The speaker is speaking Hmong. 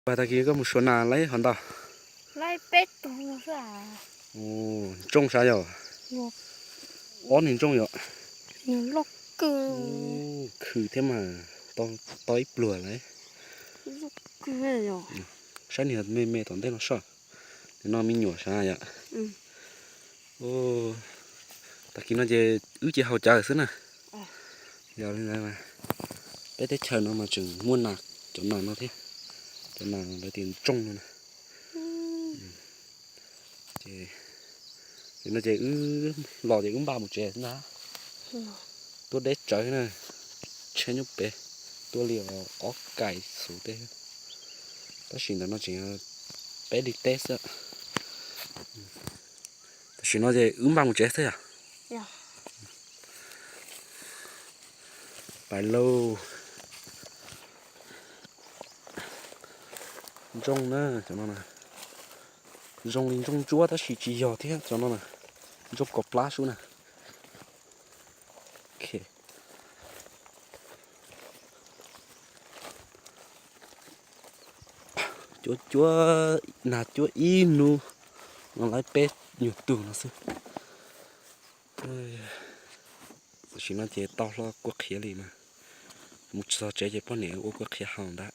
Pas tag kis koj mus suav nas laib hov ntau? Ntsooj sav yog? Ob niag ntsooj yom? Khwv thiab mas, tau ib pluag lawm. Saib niag me me tom ntej no soj. Nim no me nyuam sav yom? Tag kis no ces wb cia haus cawv xwb na. Yog li ntawd, peb teb chaws no mas tseem muaj nas, cov nas no thiab. Cov nas lawv tias ntsooj no na. Ces no ces wb los ces wb npaj mus tsev xwb ntag. Tuaj deb tsawv na, tsheb nyob pem, tuaj li ob kais xus tej. Tab sis ntawm no tseem peb li teb xwb. Tam sim no ces wb npaj mus tsev xwb yom? Pais lauj. Ntsooj na, cov no na, zoo li ntsooj ntsuab tab sis tsis yog thiab cov no na, ntsooj kos plab sub na. Cuab cuab, nag cuab ib hnub no lawv peb nyuag tug no xwb. Tam sim no ces tau hlo kua qhiav li mas, mus txog tsev ces poj niam ua kua qhiav haus ntag.